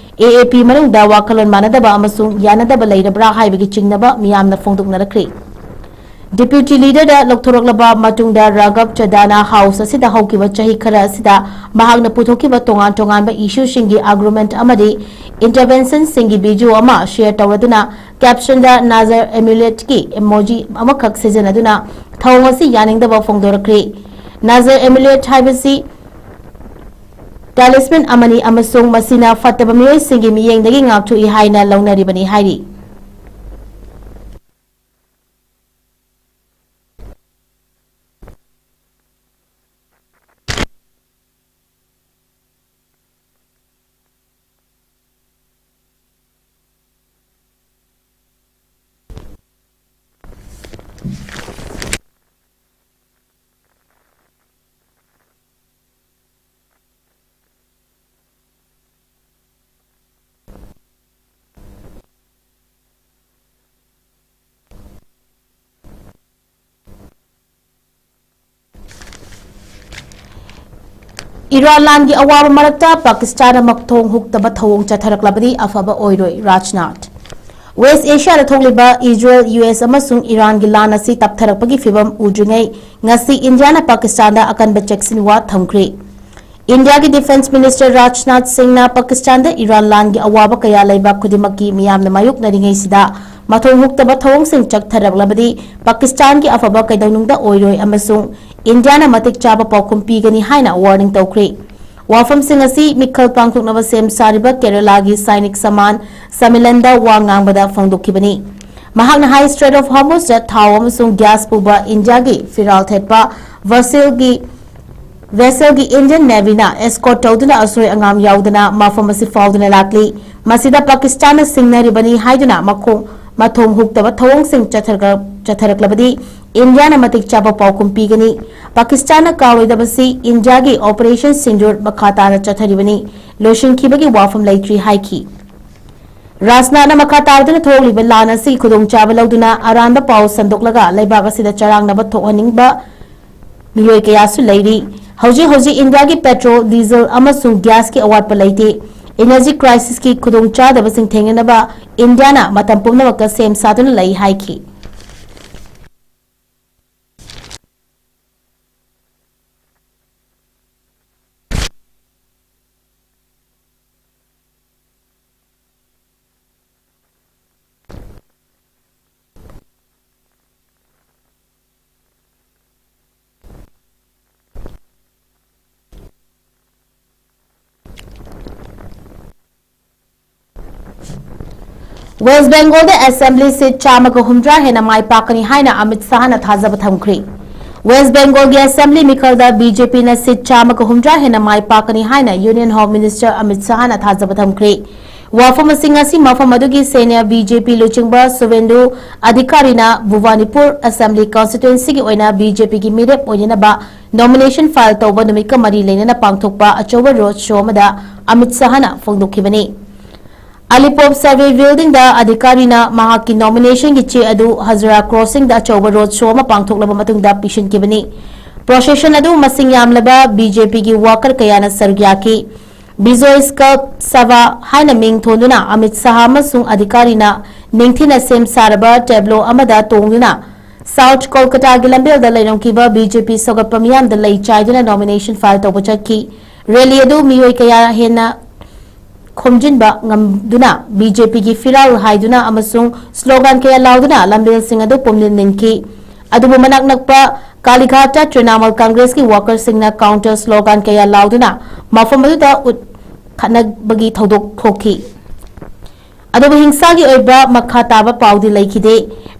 A A P ꯃꯅꯨꯡꯗ ꯋꯥꯈꯜꯂꯣꯟ ꯃꯥꯟꯅꯗꯕ ꯑꯃꯁꯨꯡ ꯌꯥꯅꯗꯕ ꯂꯩꯔꯕ꯭ꯔꯥ ꯍꯥꯏꯕꯒꯤ ꯆꯤꯡꯅꯕ ꯃꯤꯌꯥꯝꯅ ꯐꯣꯡꯗꯣꯛꯅꯔꯛꯈ꯭ꯔꯦ꯫ Deputy leaderꯗ ꯂꯧꯊꯣꯔꯛꯂꯕ ꯃꯇꯨꯡꯗ ꯔꯥꯘꯕ ꯆꯥꯙꯥꯅ house ꯑꯁꯤꯗ ꯍꯧꯈꯤꯕ ꯆꯍꯤ ꯈꯔ ꯑꯁꯤꯗ ꯃꯍꯥꯛꯅ ꯄꯨꯊꯣꯛꯈꯤꯕ ꯇꯣꯉꯥꯟ ꯇꯣꯉꯥꯟꯕ issueꯁꯤꯡꯒꯤ argument ꯑꯃꯗꯤ interventionꯁꯤꯡꯒꯤ video ꯑꯃ share ꯇꯧꯔꯗꯨꯅ, captionꯗ Nazar Amuletꯀꯤ emoji ꯑꯃꯈꯛ ꯁꯤꯖꯤꯟꯅꯗꯨꯅ ꯊꯧꯑꯣꯡ ꯑꯁꯤ ꯌꯥꯅꯤꯡꯗꯕ ꯐꯣꯡꯗꯣꯔꯛꯈ꯭ꯔꯦ꯫ Nazar Amulet ꯍꯥꯏꯕꯁꯤ talisman ꯑꯃꯅꯤ ꯑꯃꯁꯨꯡ ꯃꯁꯤꯅ ꯐꯠꯇꯕ ꯃꯤꯑꯣꯏꯁꯤꯡꯒꯤ ꯃꯤꯠꯌꯦꯡꯗꯒꯤ ꯉꯥꯛꯊꯣꯛꯏ ꯍꯥꯏꯅ ꯂꯧꯅꯔꯤꯕꯅꯤ ꯍꯥꯏꯔꯤ꯫ ꯏꯔꯥꯟ ꯂꯥꯟꯒꯤ ꯑꯋꯥꯕ ꯃꯔꯛꯇ ꯄꯥꯀꯤꯁꯇꯥꯟꯅ ꯃꯊꯣꯡ ꯍꯨꯛꯇꯕ ꯊꯧꯑꯣꯡ ꯆꯠꯊꯔꯛꯂꯕꯗꯤ ꯑꯐꯕ ꯑꯣꯏꯔꯣꯏ, ꯔꯥꯖꯅꯥꯊ꯫ West Asiaꯗ ꯊꯣꯛꯂꯤꯕ ꯏꯖꯔꯦꯜ, U S ꯑꯃꯁꯨꯡ ꯏꯔꯥꯟꯒꯤ ꯂꯥꯟ ꯑꯁꯤ ꯇꯞꯊꯔꯛꯄꯒꯤ ꯐꯤꯚꯝ ꯎꯗ꯭ꯔꯤꯉꯩ ꯉꯁꯤ ꯏꯟꯗꯤꯌꯥꯅ ꯄꯥꯀꯤꯁꯇꯥꯟꯗ ꯑꯀꯟꯕ ꯆꯦꯛꯁꯤꯟ ꯋꯥ ꯊꯝꯈ꯭ꯔꯦ꯫ ꯏꯟꯗꯤꯌꯥꯒꯤ defence minister ꯔꯥꯖꯅꯥꯊ ꯁꯤꯡꯅ ꯄꯥꯀꯤꯁꯇꯥꯟꯗ ꯏꯔꯥꯟ ꯂꯥꯟꯒꯤ ꯑꯋꯥꯕ ꯀꯌꯥ ꯂꯩꯕ ꯈꯨꯗꯤꯡꯃꯛꯀꯤ ꯃꯤꯌꯥꯝꯅ ꯃꯥꯌꯣꯛꯅꯔꯤꯉꯩꯁꯤꯗ ꯃꯊꯣꯡ ꯍꯨꯛꯇꯕ ꯊꯧꯑꯣꯡꯁꯤꯡ ꯆꯠꯊꯔꯛꯂꯕꯗꯤ ꯄꯥꯀꯤꯁꯇꯥꯟꯒꯤ ꯑꯐꯕ ꯀꯩꯗꯧꯅꯨꯡꯗ ꯑꯣꯏꯔꯣꯏ ꯑꯃꯁꯨꯡ ꯏꯟꯗꯤꯌꯥꯅ ꯃꯇꯤꯛ ꯆꯥꯕ ꯄꯥꯎꯈꯨꯝ ꯄꯤꯒꯅꯤ ꯍꯥꯏꯅ warning ꯇꯧꯈ꯭ꯔꯦ꯫ ꯋꯥꯐꯝꯁꯤꯡ ꯑꯁꯤ ꯃꯤꯈꯜ ꯄꯥꯡꯊꯣꯛꯅꯕ ꯁꯦꯝ ꯁꯥꯔꯤꯕ ꯀꯦꯔꯂꯥꯒꯤ ꯁꯥꯏꯅꯤꯛ ꯁꯃꯥꯟ ꯁꯃꯤꯂꯟꯗ ꯋꯥ ꯉꯥꯡꯕꯗ ꯐꯣꯡꯗꯣꯛꯈꯤꯕꯅꯤ꯫ ꯃꯍꯥꯛꯅ ꯍꯥꯏ, Strait of Hormuzꯗ ꯊꯥꯎ ꯑꯃꯁꯨꯡ gas ꯄꯨꯕ ꯏꯟꯗꯤꯌꯥꯒꯤ ꯐꯤꯔꯥꯜ ꯊꯦꯠꯄ vesselꯒꯤ, vesselꯒꯤ Indian Navyꯅ escort ꯇꯧꯗꯨꯅ ꯑꯁꯣꯏ ꯑꯉꯥꯝ ꯌꯥꯎꯗꯅ ꯃꯐꯝ ꯑꯁꯤ ꯐꯥꯎꯗꯨꯅ ꯂꯥꯛꯂꯤ꯫ ꯃꯁꯤꯗ ꯄꯥꯀꯤꯁꯇꯥꯟꯅ ꯁꯤꯡꯅꯔꯤꯕꯅꯤ ꯍꯥꯏꯗꯨꯅ ꯃꯈꯣꯡ, ꯃꯊꯣꯡ ꯍꯨꯛꯇꯕ ꯊꯧꯑꯣꯡꯁꯤꯡ ꯆꯠꯊꯔꯒ-, ꯆꯠꯊꯔꯛꯂꯕꯗꯤ ꯏꯟꯗꯤꯌꯥꯅ ꯃꯇꯤꯛ ꯆꯥꯕ ꯄꯥꯎꯈꯨꯝ ꯄꯤꯒꯅꯤ꯫ ꯄꯥꯀꯤꯁꯇꯥꯟꯅ ꯀꯥꯎꯔꯣꯏꯗꯕꯁꯤ ꯏꯟꯗꯤꯌꯥꯒꯤ Operation Sindoor ꯃꯈꯥ ꯇꯥꯅ ꯆꯠꯊꯔꯤꯕꯅꯤ, ꯂꯣꯏꯁꯤꯟꯈꯤꯕꯒꯤ ꯋꯥꯐꯝ ꯂꯩꯇ꯭ꯔꯤ ꯍꯥꯏꯈꯤ꯫ ꯔꯥꯖꯅꯥꯊꯅ ꯃꯈꯥ ꯇꯥꯔꯗꯨꯅ ꯊꯣꯛꯂꯤꯕ ꯂꯥꯟ ꯑꯁꯤꯒꯤ ꯈꯨꯗꯣꯡꯆꯥꯕ ꯂꯧꯗꯨꯅ ꯑꯔꯥꯟꯕ ꯄꯥꯎ ꯁꯟꯗꯣꯛꯂꯒ ꯂꯩꯕꯥꯛ ꯑꯁꯤꯗ ꯆꯔꯥꯡꯅꯕ ꯊꯣꯛꯍꯟꯅꯤꯡꯕ ꯃꯤꯑꯣꯏ ꯀꯌꯥꯁꯨ ꯂꯩꯔꯤ꯫ ꯍꯧꯖꯤꯛ ꯍꯧꯖꯤꯛ ꯏꯟꯗꯤꯌꯥꯒꯤ petrol, diesel ꯑꯃꯁꯨꯡ gasꯀꯤ ꯑꯋꯥꯠꯄ ꯂꯩꯇꯦ꯫ Energy crisisꯀꯤ ꯈꯨꯗꯣꯡꯆꯥꯗꯕꯁꯤꯡ ꯊꯦꯡꯅꯅꯕ ꯏꯟꯗꯤꯌꯥꯅ ꯃꯇꯝ ꯄꯨꯝꯅꯃꯛꯇ ꯁꯦꯝ ꯁꯥꯗꯨꯅ ꯂꯩ ꯍꯥꯏꯈꯤ꯫ West Bengalꯗ Assembly seat ꯆꯥꯝꯃꯒ ꯍꯨꯝꯗ꯭ꯔꯥ ꯍꯦꯟꯅ ꯃꯥꯏ ꯄꯥꯛꯀꯅꯤ ꯍꯥꯏꯅ ꯑꯃꯤꯠ ꯁꯥꯍꯅ ꯊꯥꯖꯕ ꯊꯝꯈ꯭ꯔꯦ꯫ West Bengalꯒꯤ Assembly ꯃꯤꯈꯜꯗ BJPꯅ seat ꯆꯥꯝꯃꯒ ꯍꯨꯝꯗ꯭ꯔꯥ ꯍꯦꯟꯅ ꯃꯥꯏ ꯄꯥꯛꯀꯅꯤ ꯍꯥꯏꯅ Union Home Minister ꯑꯃꯤꯠ ꯁꯥꯍꯅ ꯊꯥꯖꯕ ꯊꯝꯈ꯭ꯔꯦ꯫ ꯋꯥꯐꯝ ꯑꯁꯤ ꯉꯁꯤ ꯃꯐꯝ ꯑꯗꯨꯒꯤ senior BJP ꯂꯨꯆꯤꯡꯕ ꯁꯨꯚꯦꯟꯗꯨ ꯑꯙꯤꯀꯥꯔꯤꯅ ꯚꯨꯕꯥꯅꯤꯄꯨꯔ Assembly constituencyꯒꯤ ꯑꯣꯏꯅ BJPꯒꯤ ꯃꯤꯔꯦꯞ ꯑꯣꯏꯅꯅꯕ nomination file ꯇꯧꯕ ꯅꯨꯃꯤꯠꯀ ꯃꯔꯤ ꯂꯩꯅꯅ ꯄꯥꯡꯊꯣꯛꯄ ꯑꯆꯧꯕ road show ꯑꯃꯗ ꯑꯃꯤꯠ ꯁꯥꯍꯅ ꯐꯣꯡꯗꯣꯛꯈꯤꯕꯅꯤ꯫ ꯑꯂꯤꯄꯣꯞ survey buildingꯗ ꯑꯙꯤꯀꯥꯔꯤꯅ ꯃꯍꯥꯛꯀꯤ nominationꯒꯤ ꯆꯦ ꯑꯗꯨ ꯍꯖꯔꯥ crossingꯗ ꯑꯆꯧꯕ road show ꯑꯃ ꯄꯥꯡꯊꯣꯛꯂꯕ ꯃꯇꯨꯡꯗ ꯄꯤꯁꯤꯟꯈꯤꯕꯅꯤ꯫ Procession ꯑꯗꯨ ꯃꯁꯤꯡ ꯌꯥꯝꯂꯕ BJPꯒꯤ worker ꯀꯌꯥꯅ ꯁꯔꯨꯛ ꯌꯥꯈꯤ꯫ Bijoy Sculpt Sabha ꯍꯥꯏꯅ ꯃꯤꯡ ꯊꯣꯟꯗꯨꯅ ꯑꯃꯤꯠ ꯁꯥꯍ ꯑꯃꯁꯨꯡ ꯑꯙꯤꯀꯥꯔꯤꯅ ꯅꯤꯡꯊꯤꯅ ꯁꯦꯝ ꯁꯥꯔꯕ tableau ꯑꯃꯗ ꯇꯣꯡꯗꯨꯅ South Kolkataꯒꯤ ꯂꯝꯕꯦꯜꯗ ꯂꯩꯔꯝꯈꯤꯕ BJP ꯁꯧꯒꯠꯄ ꯃꯤꯌꯥꯝꯗ ꯂꯩ ꯆꯥꯏꯗꯨꯅ nomination file ꯇꯧꯕ ꯆꯠꯈꯤ꯫ Rally ꯑꯗꯨ ꯃꯤꯑꯣꯏ ꯀꯌꯥ ꯍꯦꯟꯅ ꯈꯣꯝꯖꯤꯟꯕ ꯉꯝꯗꯨꯅ BJPꯒꯤ ꯐꯤꯔꯥꯜ ꯍꯥꯏꯗꯨꯅ ꯑꯃꯁꯨꯡ slogan ꯀꯌꯥ ꯂꯥꯎꯗꯨꯅ ꯂꯝꯕꯦꯜꯁꯤꯡ ꯑꯗꯨ ꯄꯨꯝꯅꯤꯟ ꯅꯤꯟꯈꯤ꯫ ꯑꯗꯨꯕꯨ ꯃꯅꯥꯛ ꯅꯛꯄ ꯀꯥꯂꯤꯘꯥꯠꯇ Trinamool Congressꯀꯤ workerꯁꯤꯡꯅ counter slogan ꯀꯌꯥ ꯂꯥꯎꯗꯨꯅ ꯃꯐꯝ ꯑꯗꯨꯗ ꯎꯠ ꯈꯠꯅꯕꯒꯤ ꯊꯧꯗꯣꯛ ꯊꯣꯛꯈꯤ꯫ ꯑꯗꯨꯕꯨ ꯍꯤꯡꯁꯥꯒꯤ ꯑꯣꯏꯕ ꯃꯈꯥ ꯇꯥꯕ ꯄꯥꯎꯗꯤ ꯂꯩꯈꯤꯗꯦ꯫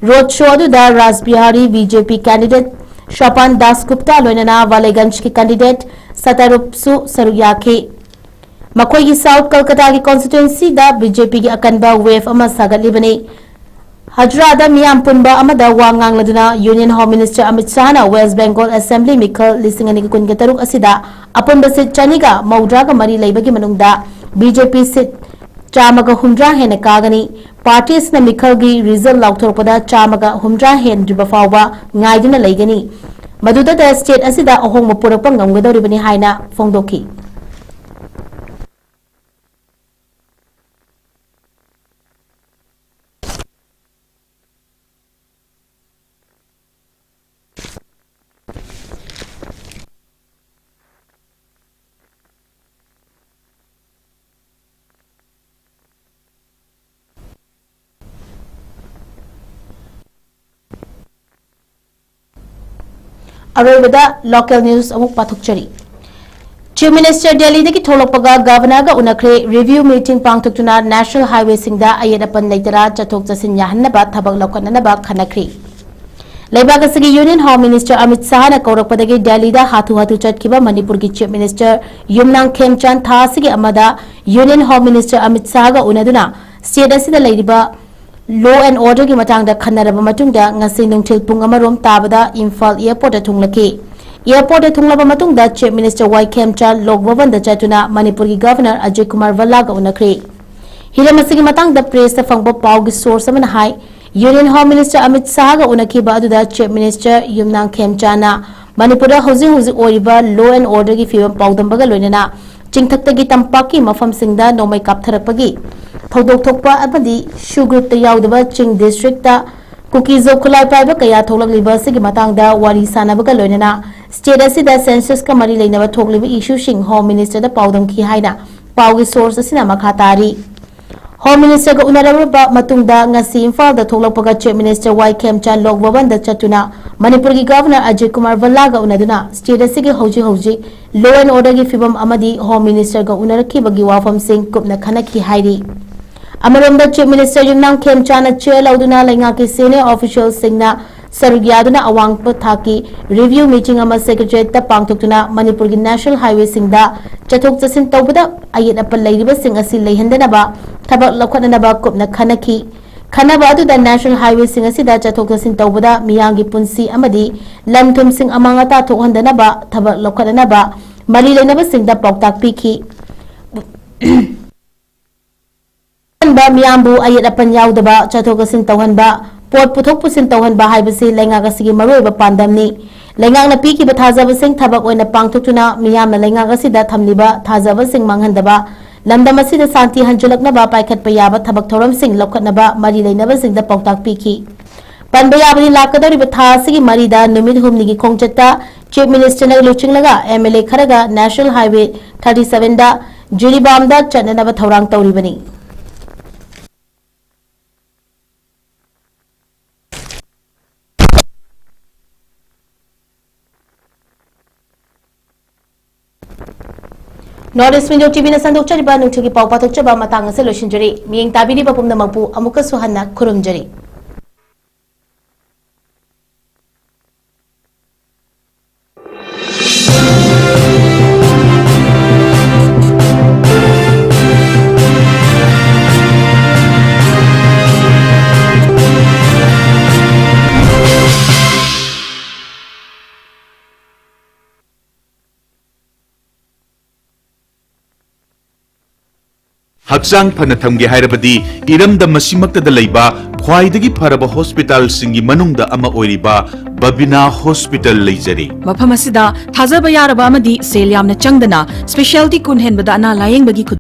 Road show ꯑꯗꯨꯗ ꯔꯥꯖ ꯕꯤꯍꯥꯔꯤ BJP candidate ꯁ꯭ꯋꯥꯄꯥꯟ ꯗꯥꯁꯒꯨꯞꯇꯥ ꯂꯣꯏꯅꯅ ꯋꯥꯂꯦꯒꯟꯖꯀꯤ candidate ꯁꯇꯔꯨꯞꯁꯨ ꯁꯔꯨꯛ ꯌꯥꯈꯤ꯫ ꯃꯈꯣꯏꯒꯤ South Kolkataꯒꯤ constituencyꯗ BJPꯒꯤ ꯑꯀꯟꯕ wave ꯑꯃ ꯁꯥꯒꯠꯂꯤꯕꯅꯤ꯫ ꯍꯖꯔꯥꯗ ꯃꯤꯌꯥꯝ ꯄꯨꯟꯕ ꯑꯃꯗ ꯋꯥ ꯉꯥꯡꯂꯗꯨꯅ Union Home Minister Amit ꯁꯥꯍꯅ West Bengal Assembly ꯃꯤꯈꯜ ꯂꯤꯁꯤꯡ ꯑꯅꯤꯒ ꯀꯨꯟꯒ ꯇꯔꯨꯛ ꯑꯁꯤꯗ ꯑꯄꯨꯟꯕ ꯁꯤꯠ ꯆꯅꯤꯒ ꯃꯧꯗ꯭ꯔꯥꯒ ꯃꯔꯤ ꯂꯩꯕꯒꯤ ꯃꯅꯨꯡꯗ B J P ꯁꯤꯠ ꯆꯥꯝꯃꯒ ꯍꯨꯝꯗ꯭ꯔꯥ ꯍꯦꯟꯅ ꯀꯥꯒꯅꯤ꯫ ꯄꯥꯔꯇꯤ ꯑꯁꯤꯅ ꯃꯤꯈꯜꯒꯤ ꯔꯤꯖꯜ ꯂꯥꯎꯊꯣꯔꯛꯄꯗ ꯆꯥꯝꯃꯒ ꯍꯨꯝꯗ꯭ꯔꯥ ꯍꯦꯟꯗ꯭ꯔꯤꯕ ꯐꯥꯎꯕ ꯉꯥꯏꯗꯨꯅ ꯂꯩꯒꯅꯤ꯫ ꯃꯗꯨꯗꯇ ꯁ꯭ꯇꯦꯠ ꯑꯁꯤꯗ ꯑꯍꯣꯡꯕ ꯄꯨꯔꯛꯄ ꯉꯝꯒꯗꯧꯔꯤꯕꯅꯤ ꯍꯥꯏꯅ ꯐꯣꯡꯗꯣꯛꯈꯤ꯫ ꯑꯔꯣꯏꯕꯗ local news ꯑꯃꯨꯛ ꯄꯥꯊꯣꯛꯆꯔꯤ꯫ Chief Minister ꯗꯦꯜꯂꯤꯗꯒꯤ ꯊꯣꯛꯂꯛꯄꯒ Governorꯒ ꯎꯅꯈ꯭ꯔꯦ꯫ Review meeting ꯄꯥꯡꯊꯣꯛꯇꯨꯅ National Highwayꯁꯤꯡꯗ ꯑꯌꯦꯠ ꯑꯄꯟ ꯂꯩꯇꯅ ꯆꯠꯊꯣꯛ ꯆꯠꯁꯤꯟ ꯌꯥꯍꯟꯅꯕ ꯊꯕꯛ ꯂꯧꯈꯠꯅꯅꯕ ꯈꯟꯅꯈ꯭ꯔꯦ꯫ ꯂꯩꯕꯥꯛ ꯑꯁꯤꯒꯤ Union Home Minister ꯑꯃꯤꯠ ꯁꯥꯍꯅ ꯀꯧꯔꯛꯄꯗꯒꯤ ꯗꯦꯜꯂꯤꯗ ꯍꯥꯊꯨ ꯍꯥꯊꯨ ꯆꯠꯈꯤꯕ ꯃꯅꯤꯄꯨꯔꯒꯤ Chief Minister ꯌꯨꯝꯅꯥꯝ ꯈꯦꯝꯆꯥꯟ ꯊꯥ ꯑꯁꯤꯒꯤ ꯑꯃꯗ Union Home Minister ꯑꯃꯤꯠ ꯁꯥꯍꯒ ꯎꯅꯗꯨꯅ ꯁ꯭ꯇꯦꯠ ꯑꯁꯤꯗ ꯂꯩꯔꯤꯕ law and orderꯒꯤ ꯃꯇꯥꯡꯗ ꯈꯟꯅꯔꯕ ꯃꯇꯨꯡꯗ ꯉꯁꯤ ꯅꯨꯡꯊꯤꯜ ꯄꯨꯡ ꯑꯃꯔꯣꯝ ꯇꯥꯕꯗ ꯏꯝꯐꯥꯜ airportꯇ ꯊꯨꯡꯂꯛꯈꯤ꯫ Airportꯇ ꯊꯨꯡꯂꯕ ꯃꯇꯨꯡꯗ Chief Minister ꯋꯥꯏ ꯈꯦꯝꯆꯥꯟ ꯂꯣꯛ ꯚꯕꯟꯗ ꯆꯠꯇꯨꯅ ꯃꯅꯤꯄꯨꯔꯒꯤ Governor ꯑꯖꯌ ꯀꯨꯃꯥꯔ ꯚꯜꯂꯥꯒ ꯎꯅꯈ꯭ꯔꯦ꯫ ꯍꯤꯔꯝ ꯑꯁꯤꯒꯤ ꯃꯇꯥꯡꯗ pressꯇ ꯐꯪꯕ ꯄꯥꯎꯒꯤ source ꯑꯃꯅ ꯍꯥꯏ, Union Home Minister ꯑꯃꯤꯠ ꯁꯥꯍꯒ ꯎꯅꯈꯤꯕ ꯑꯗꯨꯗ Chief Minister ꯌꯨꯝꯅꯥꯝ ꯈꯦꯝꯆꯥꯟꯅ ꯃꯅꯤꯄꯨꯔꯗ ꯍꯧꯖꯤꯛ ꯍꯧꯖꯤꯛ ꯑꯣꯏꯔꯤꯕ law and orderꯒꯤ ꯐꯤꯕꯝ ꯄꯥꯎꯗꯝꯕꯒ ꯂꯣꯏꯅꯅ ꯆꯤꯡꯊꯛꯇꯒꯤ ꯇꯝꯄꯥꯛꯀꯤ ꯃꯐꯝꯁꯤꯡꯗ ꯅꯣꯡꯃꯩ ꯀꯥꯞꯊꯔꯛꯄꯒꯤ ꯊꯧꯗꯣꯛ ꯊꯣꯛꯄ ꯑꯃꯗꯤ SHO groupꯇ ꯌꯥꯎꯗꯕ ꯆꯤꯡ districtꯇ ꯀꯨꯀꯤꯖꯧ ꯈꯨꯠꯂꯥꯏ ꯄꯥꯏꯕ ꯀꯌꯥ ꯊꯣꯛꯂꯛꯂꯤꯕ ꯑꯁꯤꯒꯤ ꯃꯇꯥꯡꯗ ꯋꯥꯔꯤ ꯁꯥꯟꯅꯕꯒ ꯂꯣꯏꯅꯅ state ꯑꯁꯤꯗ censusꯀ ꯃꯔꯤ ꯂꯩꯅꯕ ꯊꯣꯛꯂꯤꯕ issueꯁꯤꯡ Home Ministerꯗ ꯄꯥꯎꯗꯝꯈꯤ ꯍꯥꯏꯅ ꯄꯥꯎꯒꯤ source ꯑꯁꯤꯅ ꯃꯈꯥ ꯇꯥꯔꯤ꯫ Home Ministerꯒ ꯎꯅꯔꯕ ꯃꯇꯨꯡꯗ ꯉꯁꯤ ꯏꯝꯐꯥꯜꯗ ꯊꯣꯛꯂꯛꯄꯒ Chief Minister ꯋꯥꯏ ꯈꯦꯝꯆꯥꯟ ꯂꯣꯛ ꯚꯕꯟꯗ ꯆꯠꯇꯨꯅ ꯃꯅꯤꯄꯨꯔꯒꯤ Governor ꯑꯖꯌ ꯀꯨꯃꯥꯔ ꯚꯜꯂꯥꯒ ꯎꯅꯗꯨꯅ state ꯑꯁꯤꯒꯤ ꯍꯧꯖꯤꯛ ꯍꯧꯖꯤꯛ law and orderꯒꯤ ꯐꯤꯕꯝ ꯑꯃꯗꯤ Home Ministerꯒ ꯎꯅꯔꯛꯈꯤꯕꯒꯤ ꯋꯥꯐꯝꯁꯤꯡ ꯀꯨꯞꯅ ꯈꯟꯅꯈꯤ ꯍꯥꯏꯔꯤ꯫ ꯑꯃꯔꯣꯝꯗ Chief Minister ꯌꯨꯝꯅꯥꯝ ꯈꯦꯝꯆꯥꯟꯅ chair ꯂꯧꯗꯨꯅ ꯂꯩꯉꯥꯛꯀꯤ senior officialꯁꯤꯡꯅ ꯁꯔꯨꯛ ꯌꯥꯗꯨꯅ ꯑꯋꯥꯡꯕ ꯊꯥꯛꯀꯤ review meeting ꯑꯃ Secretariatꯇ ꯄꯥꯡꯊꯣꯛꯇꯨꯅ ꯃꯅꯤꯄꯨꯔꯒꯤ National Highwayꯁꯤꯡꯗ ꯆꯠꯊꯣꯛ ꯆꯠꯁꯤꯟ ꯇꯧꯕꯗ ꯑꯌꯦꯠ ꯑꯄꯟ ꯂꯩꯔꯤꯕꯁꯤꯡ ꯑꯁꯤ ꯂꯩꯍꯟꯗꯅꯕ ꯊꯕꯛ ꯂꯧꯈꯠꯅꯅꯕ ꯀꯨꯞꯅ ꯈꯟꯅꯈꯤ꯫ ꯈꯟꯅꯕ ꯑꯗꯨꯗ ꯅꯦꯁꯅꯦꯜ ꯍꯥꯏꯋꯦꯁꯤꯡ ꯑꯁꯤꯗ ꯆꯠꯊꯣꯛ ꯆꯠꯁꯤꯟ ꯇꯧꯕꯗ ꯃꯤꯌꯥꯝꯒꯤ ꯄꯨꯟꯁꯤ ꯑꯃꯗꯤ ꯂꯟ ꯊꯨꯝꯁꯤꯡ ꯑꯃꯥꯡ ꯑꯇꯥ ꯊꯣꯛꯍꯟꯗꯅꯕ ꯊꯕꯛ ꯂꯧꯈꯠꯅꯅꯕ ꯃꯔꯤ ꯂꯩꯅꯕꯁꯤꯡꯗ ꯄꯥꯎꯇꯥꯛ ꯄꯤꯈꯤ꯫ ꯑꯍꯥꯟꯕ, ꯃꯤꯌꯥꯝꯕꯨ ꯑꯌꯦꯠ ꯑꯄꯟ ꯌꯥꯎꯗꯕ ꯆꯠꯊꯣꯛ ꯆꯠꯁꯤꯟ ꯇꯧꯍꯟꯕ, ꯄꯣꯠ ꯄꯨꯊꯣꯛ ꯄꯨꯁꯤꯟ ꯇꯧꯍꯟꯕ ꯍꯥꯏꯕꯁꯤ ꯂꯩꯉꯥꯛ ꯑꯁꯤꯒꯤ ꯃꯔꯨꯑꯣꯏꯕ ꯄꯥꯟꯗꯝꯅꯤ꯫ ꯂꯩꯉꯥꯛꯅ ꯄꯤꯈꯤꯕ ꯊꯥꯖꯕꯁꯤꯡ ꯊꯕꯛ ꯑꯣꯏꯅ ꯄꯥꯡꯊꯣꯛꯇꯨꯅ ꯃꯤꯌꯥꯝꯅ ꯂꯩꯉꯥꯛ ꯑꯁꯤꯗ ꯊꯝꯂꯤꯕ ꯊꯥꯖꯕꯁꯤꯡ ꯃꯥꯡꯍꯟꯗꯕ, ꯂꯝꯗꯝ ꯑꯁꯤꯗ ꯁꯥꯟꯇꯤ ꯍꯟꯖꯤꯜꯂꯛꯅꯕ ꯄꯥꯏꯈꯠꯄ ꯌꯥꯕ ꯊꯕꯛ ꯊꯧꯔꯝꯁꯤꯡ ꯂꯧꯈꯠꯅꯕ ꯃꯔꯤ ꯂꯩꯅꯕꯁꯤꯡꯗ ꯄꯥꯎꯇꯥꯛ ꯄꯤꯈꯤ꯫ ꯄꯟꯕ ꯌꯥꯕꯗꯤ, ꯂꯥꯛꯀꯗꯧꯔꯤꯕ ꯊꯥ ꯑꯁꯤꯒꯤ ꯃꯔꯤꯗ ꯅꯨꯃꯤꯠ ꯍꯨꯝꯅꯤꯒꯤ ꯈꯣꯡꯆꯠꯇ Chief Ministerꯅ ꯂꯨꯆꯤꯡꯂꯒ M L A ꯈꯔꯒ National Highway thirty sevenꯗ ꯖꯤꯔꯤꯕꯥꯝꯗ ꯆꯠꯅꯅꯕ ꯊꯧꯔꯥꯡ ꯇꯧꯔꯤꯕꯅꯤ꯫ North East Window TVꯅ ꯁꯟꯗꯣꯛꯆꯔꯤꯕ ꯅꯨꯡꯊꯤꯜꯒꯤ ꯄꯥꯎ ꯄꯥꯊꯣꯛꯆꯕ ꯃꯇꯥꯡ ꯑꯁꯤꯗ ꯂꯣꯏꯁꯤꯟꯖꯔꯤ꯫ ꯃꯤꯠꯌꯦꯡ ꯇꯥꯕꯤꯔꯤꯕ ꯄꯨꯝꯅꯃꯛꯄꯨ ꯑꯃꯨꯛꯀꯁꯨ ꯍꯟꯅ ꯈꯨꯔꯨꯝꯖꯔꯤ꯫ ꯍꯛꯆꯥꯡ ꯐꯅ ꯊꯝꯒꯦ ꯍꯥꯏꯔꯕꯗꯤ ꯏꯔꯝꯗꯝ ꯑꯁꯤꯃꯛꯇꯗ ꯂꯩꯕ ꯈ꯭ꯋꯥꯏꯗꯒꯤ ꯐꯔꯕ ꯍꯣꯁꯄꯤꯇꯥꯜꯁꯤꯡꯒꯤ ꯃꯅꯨꯡꯗ ꯑꯃ ꯑꯣꯏꯔꯤꯕ ꯕꯕꯤꯅꯥ ꯍꯣꯁꯄꯤꯇꯥꯜ ꯂꯩꯖꯔꯤ꯫ ꯃꯐꯝ ꯑꯁꯤꯗ ꯊꯥꯖꯕ ꯌꯥꯔꯕ ꯑꯃꯗꯤ ꯁꯦꯜ ꯌꯥꯝꯅ ꯆꯪꯗꯅ specialty ꯀꯨꯟ ꯍꯦꯟꯕꯗ ꯑꯅꯥ ꯂꯥꯌꯦꯡꯕꯒꯤ ꯈꯨꯗꯣꯡ